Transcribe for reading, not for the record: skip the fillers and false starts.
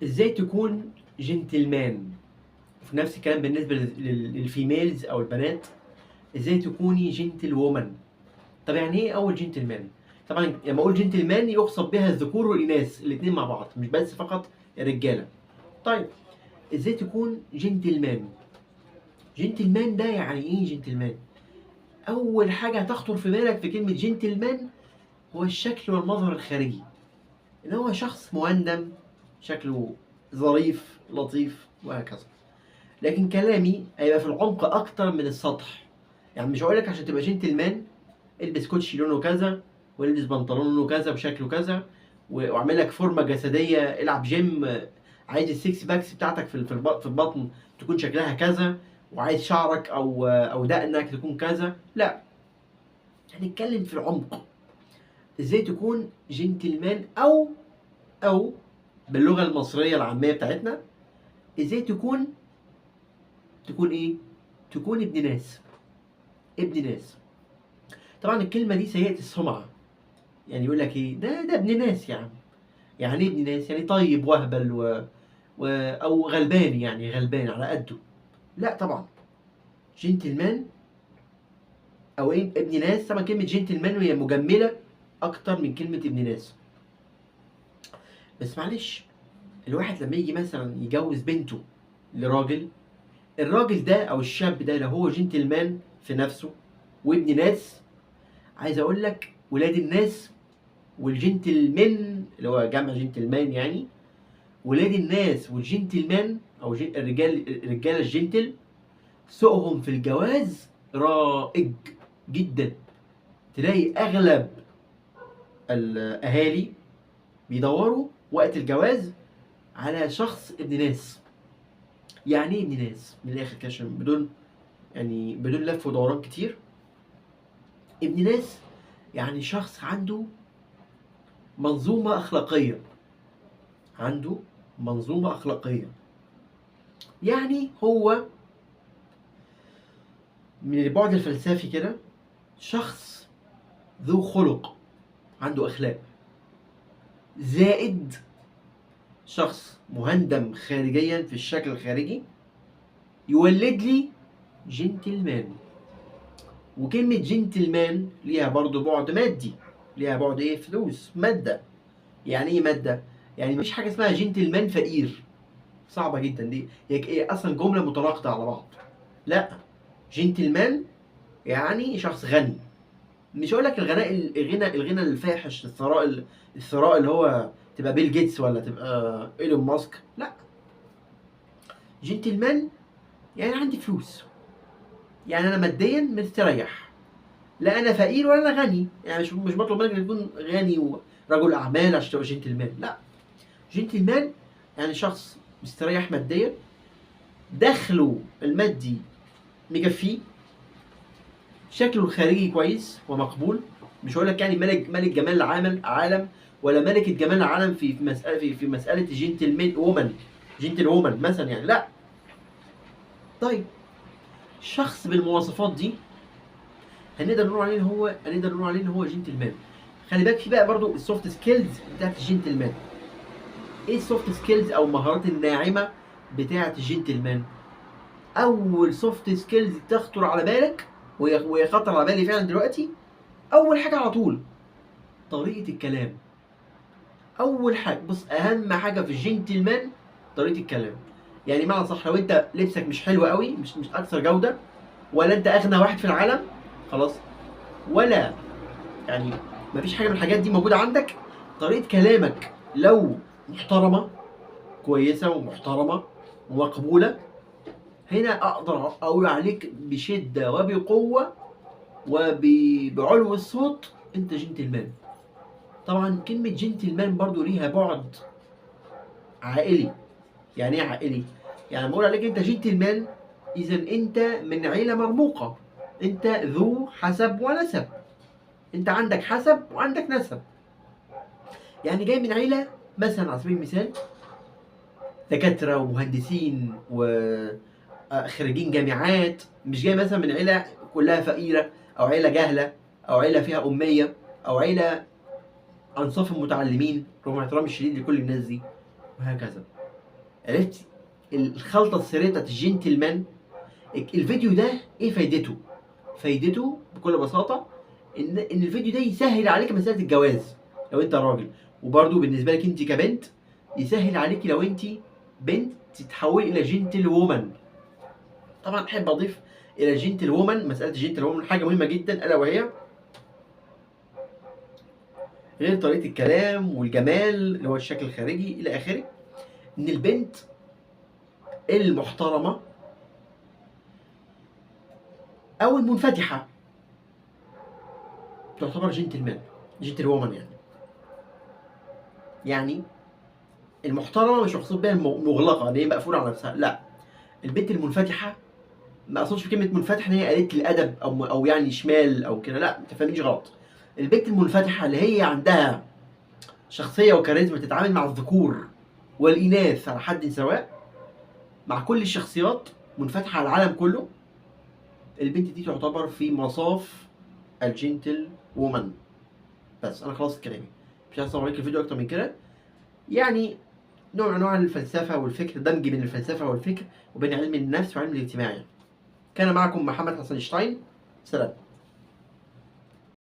ازاي تكون جنتلمان؟ وفي نفس الكلام بالنسبة لل females او البنات، ازاي تكوني gentle woman؟ طب يعني ايه اول جنتلمان؟ طبعا لما اقول جنتلمان يقصد بها الذكور والاناث الاثنين مع بعض، مش بس فقط الرجالة. طيب ازاي تكون gentleman؟ gentleman ده يعني ايه جنتلمان؟ اول حاجة هتخطر في بالك في كلمة جنتلمان هو الشكل والمظهر الخارجي، ان هو شخص مهندم، شكله ظريف لطيف وهكذا. لكن كلامي هيبقى في العمق اكتر من السطح. يعني مش هقول لك عشان تبقى جنتلمان البس كوتشي لونه كذا، والبس بنطلون لونه كذا بشكله كذا، واعمل لك فورمه جسدية، العب جيم، عايز ال six packs بتاعتك في البطن تكون شكلها كذا، وعايز شعرك او دقنك تكون كذا. لا، هنتكلم في العمق ازاي تكون جنتلمان، او باللغة المصرية العامية بتاعتنا ازاي تكون ايه؟ تكون ابن ناس. ابن ناس. طبعا الكلمة دي سيئه السمعة، يعني يقول لك ايه ده ابن ناس يا عم. يعني ايه ابن ناس؟ يعني طيب وهبل او غلبان، يعني غلبان على قده. لا طبعا جنتلمان او ايه ابن ناس. طبعا كلمة جنتلمان هي مجمله اكتر من كلمة ابن ناس. بس معلش، الواحد لما يجي مثلا يجوز بنته لراجل، الراجل ده او الشاب ده لو هو جنتلمان في نفسه وابن ناس، عايز اقول لك ولاد الناس والجنتلمان اللي هو جمع جنتلمان، يعني ولاد الناس والجنتلمان او الرجالة ال gentle سوقهم في الجواز رائج جدا. تلاقي اغلب الاهالي بيدوروا وقت الجواز على شخص ابن ناس. يعني ايه ابن ناس؟ من الاخر كده عشان بدون لف ودوران كتير، ابن ناس يعني شخص عنده منظومة أخلاقية. عنده منظومة أخلاقية، يعني هو من البعد الفلسفي كده شخص ذو خلق، عنده أخلاق، زائد شخص مهندم خارجيا في الشكل الخارجي، يولد لي جنتلمان. وكلمة جنتلمان ليها برضو بعد مادي، ليها بعد ايه؟ فلوس، مادة. يعني ايه مادة؟ يعني مفيش حاجة اسمها جنتلمان فقير، صعبة جدا دي، هي ايه اصلا جملة متناقضة على بعض. لا، جنتلمان يعني شخص غني. مش هقول لك الغنى الفاحش، الثراء اللي هو تبقى بيل جيتس ولا تبقى ايلون ماسك، لا. جنتلمان يعني عندي فلوس، يعني انا ماديا مستريح، لا انا فقير ولا انا غني. يعني مش بطلب منك تكون غني ورجل اعمال عشان تبقى جنتلمان، لا. جنتلمان يعني شخص مستريح ماديا، دخله المادي مكفيه، شكله الخارجي كويس ومقبول. مش هقول لك يعني ملك جمال العالم ولا ملكة جمال العالم في مسألة gentleman woman، gentle woman مثلا يعني، لا. طيب شخص بالمواصفات دي هنقدر نقول عليه ان هو جنتلمان. خلي بالك في بقى برضو ال soft skills بتاعت الجنتلمان. ايه ال soft skills او المهارات الناعمة بتاعت الجنتلمان؟ اول soft skills تخطر على بالك، وهي خطر على بالي فعلا دلوقتي، اول حاجة على طول طريقه الكلام. اول حاجة، بص، اهم حاجة في الجنتلمان طريقه الكلام. يعني معنى صح، لو انت لبسك مش حلو قوي، مش اكثر جوده، ولا انت اغنى واحد في العالم خلاص، ولا يعني مفيش حاجة من الحاجات دي موجودة عندك، طريقه كلامك لو محترمه كويسة ومحترمه ومقبوله، هنا اقدر اقول عليك بشده وبقوة وبعلو الصوت انت جنتلمان. طبعا كلمة جنتلمان برضو ليها بعد عائلي. يعني ايه عائلي؟ يعني بقول عليك انت جنتلمان، اذا انت من عيله مرموقة، انت ذو حسب ونسب، انت عندك حسب وعندك نسب. يعني جاي من عيله مثلا على سبيل المثال دكاترة ومهندسين وخريجين جامعات، مش جاي مثلا من عيله كلها فقيرة او عيله جاهله او عيله فيها امية او عيله انصاف المتعلمين، رغم احترامي الشديد لكل الناس دي وهكذا. عرفت الخلطة السرية بتاعت الجنتلمان؟ الفيديو ده ايه فايدته؟ فايدته بكل بساطة ان الفيديو ده يسهل عليك مسالة الجواز لو انت راجل، وبرده بالنسبة لك انت كبنت يسهل عليك لو انت بنت تتحولي الى gentlewoman. طبعا احب اضيف الى gentlewoman، مسالة gentlewoman حاجة مهمة جدا، الا وهي غير طريقه الكلام والجمال اللي هو الشكل الخارجي الى اخره، ان البنت المحترمة او المنفتحه تعتبر gentleman، gentlewoman. يعني المحترمة مش مقصود بيها المغلقة اللي هي مقفولة على نفسها، لا، البنت المنفتحه ما اقصدش بكلمه منفتحة ان هي قليله الادب او يعني شمال او كده، لا ما تفهمنيش غلط. البنت المنفتحه اللي هي عندها شخصية وكاريزما، تتعامل مع الذكور والاناث على حد سواء، مع كل الشخصيات، منفتحة على العالم كله، البنت دي تعتبر في مصاف ال gentlewoman. بس انا خلصت كلامي، مش عايز اطول عليك الفيديو اكتر من كده. يعني نوع من انواع الفلسفة والفكر، دمج بين الفلسفة والفكر وبين علم النفس وعلم الاجتماع. كان معكم محمد حسن شتاين، سلام.